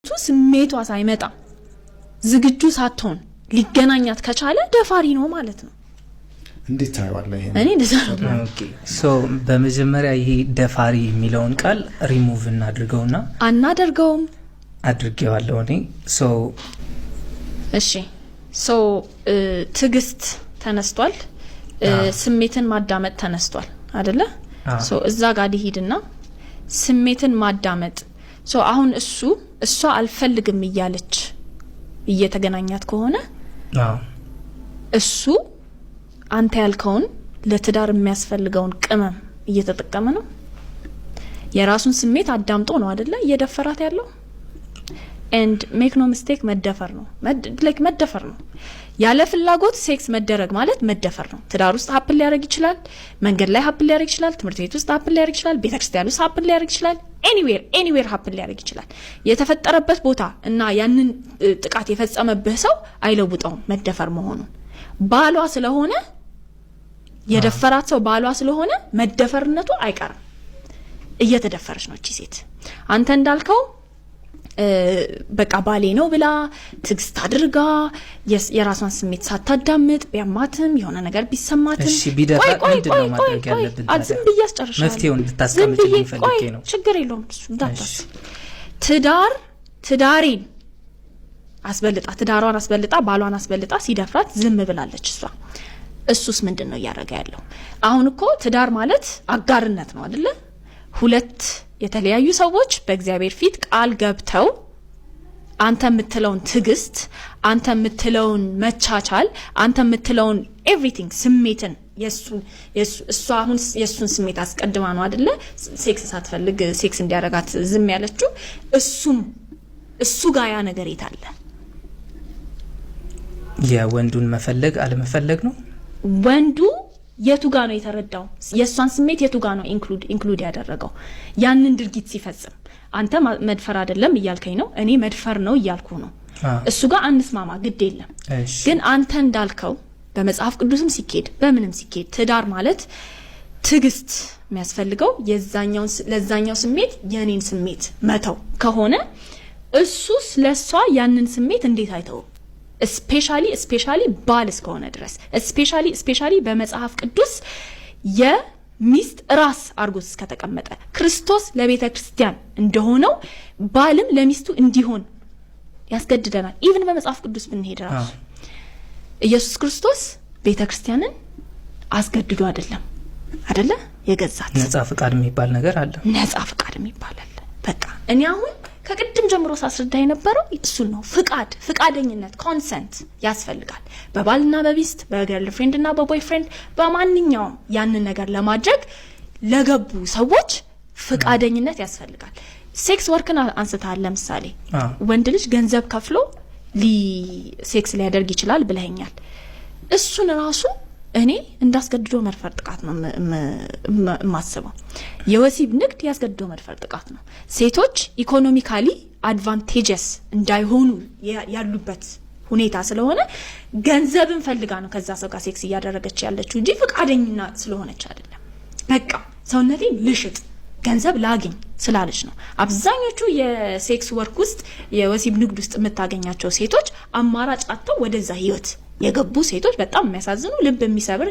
ስሜቷ ሳይመጣ፣ ዝግጁ ሳትሆን ሊገናኛት ከቻለ ደፋሪ ነው ማለት ነው። እንዴት ታየዋለህ ይሄን? እኔ እንደዛ ነው። Okay፣ so በመጀመሪያ ይሄ ደፋሪ የሚለውን ቃል ሪሙቭ እናድርገውና አናደርገውም። አድርጌዋለሁ እኔ፣ so እሺ፣ so ትዕግስት ተነስቷል፣ ስሜትን ማዳመጥ ተነስቷል አደለ? So እዛ ጋር ልሂድና ስሜትን ማዳመጥ፣ so አሁን እሷ አልፈልግም እያለች እየተገናኛት ከሆነ እሱ አንተ ያልከውን ለትዳር የሚያስፈልገውን ቅመም እየተጠቀመ ነው። የራሱን ስሜት አዳምጦ ነው አደለ እየደፈራት ያለው? And make no mistake፣ መደፈር ነው፣ like መደፈር ነው። ያለ ፍላጎት ሴክስ መደረግ ማለት መደፈር ነው። ትዳር ውስጥ happen ሊያደርግ ይችላል። መንገድ ላይ happen ሊያደርግ ይችላል። ትምህርት ቤት ውስጥ happen ሊያደርግ ይችላል። ቤተክርስቲያን ውስጥ happen ሊያደርግ ይችላል። Anywhere, anywhere happen ሊያደርግ ይችላል። የተፈጠረበት ቦታ እና ያንን ጥቃት የፈጸመብህ ሰው አይለውጠውም መደፈር መሆኑን። ባሏ ስለሆነ፣ የደፈራት ሰው ባሏ ስለሆነ መደፈርነቱ አይቀርም። እየተደፈረች ነው እቺ ሴት። አንተ እንዳልከው በቃ ባሌ ነው ብላ ትዕግስት አድርጋ የራሷን ስሜት ሳታዳምጥ ቢያማትም የሆነ ነገር ቢሰማትም እሺ፣ ቢደፍራት ቆይ ቆይ ምንድን ነው ቆይ ማድረግ ቆይ ያለብን ቆይ፣ ታዲያ? ዝም ብዬ አስጨርሻለሁ። መፍትሄውን ዝም እንድታስቀምጪልኝ ብዬ ፈልጌ ቆይ፣ ነው። ችግር የለውም፣ እሱ እንዳታስብ። ትዳሬን አስበልጣ፣ ትዳሯን አስበልጣ፣ ባሏን አስበልጣ ሲደፍራት ዝም ብላለች እሷ። እሱስ ምንድን ነው እያደረገ ያለው? አሁን እኮ ትዳር ማለት አጋርነት ነው አደለ? ሁለት የተለያዩ ሰዎች በእግዚአብሔር ፊት ቃል ገብተው አንተ የምትለውን ትዕግስት፣ አንተ የምትለውን መቻቻል፣ አንተ የምትለውን everything ስሜትን እሷ አሁን የእሱን ስሜት አስቀድማ ነው አደለ ሴክስ ሳትፈልግ ሴክስ እንዲያደርጋት ዝም ያለችው? እሱም እሱ ጋር ያ ነገር የት አለ? የወንዱን መፈለግ አለመፈለግ ነው። ወንዱ የቱ ጋ ነው የተረዳው? የእሷን ስሜት የቱ ጋ ነው include ያደረገው ያንን ድርጊት ሲፈጽም? አንተ መድፈር አይደለም እያልከኝ ነው፣ እኔ መድፈር ነው እያልኩ ነው። እሱ ጋር አንስማማ፣ ግድ የለም። ግን አንተ እንዳልከው በመጽሐፍ ቅዱስም ሲኬድ በምንም ሲኬድ ትዳር ማለት ትዕግስት የሚያስፈልገው ለዛኛው ስሜት የኔን ስሜት መተው ከሆነ እሱስ ለእሷ ያንን ስሜት እንዴት አይተውም? Especially ባል እስከሆነ ድረስ፣ especially በመጽሐፍ ቅዱስ የሚስት ራስ አድርጎት እስከተቀመጠ፣ ክርስቶስ ለቤተ ክርስቲያን እንደሆነው ባልም ለሚስቱ እንዲሆን ያስገድደናል። Even በመጽሐፍ ቅዱስ ብንሄድ ራሱ ኢየሱስ ክርስቶስ ቤተ ክርስቲያንን አስገድዶ አይደለም አደለ የገዛት? ነጻ ፍቃድ የሚባል ነገር አለ። ነጻ ፍቃድ የሚባል አለ። በቃ እኔ አሁን ከቅድም ጀምሮ ሳስረዳ የነበረው እሱን ነው። ፍቃድ፣ ፍቃደኝነት፣ consent ያስፈልጋል። በባልና በሚስት፣ በ girlfriend እና በ boyfriend፣ በማንኛውም ያንን ነገር ለማድረግ ለገቡ ሰዎች ፍቃደኝነት ያስፈልጋል። Sex work ን አንስተሃል። ለምሳሌ ወንድ ልጅ ገንዘብ ከፍሎ ሴክስ ሊያደርግ ይችላል ብለኸኛል። እሱን ራሱ እኔ እንዳስገድዶ መድፈር ጥቃት ነው የማስበው። የወሲብ ንግድ ያስገድዶ መድፈር ጥቃት ነው። ሴቶች economically advantageous እንዳይሆኑ ያሉበት ሁኔታ ስለሆነ ገንዘብን ፈልጋ ነው ከዛ ሰው ጋር ሴክስ እያደረገች ያለችው እንጂ ፈቃደኛ ስለሆነች አይደለም። በቃ ሰውነቴን ልሽጥ፣ ገንዘብ ላግኝ ስላለች ነው። አብዛኞቹ የ sex work ውስጥ፣ የወሲብ ንግድ ውስጥ የምታገኛቸው ሴቶች አማራጭ አጥተው ወደዛ ህይወት የገቡ ሴቶች፣ በጣም የሚያሳዝኑ፣ ልብ የሚሰብር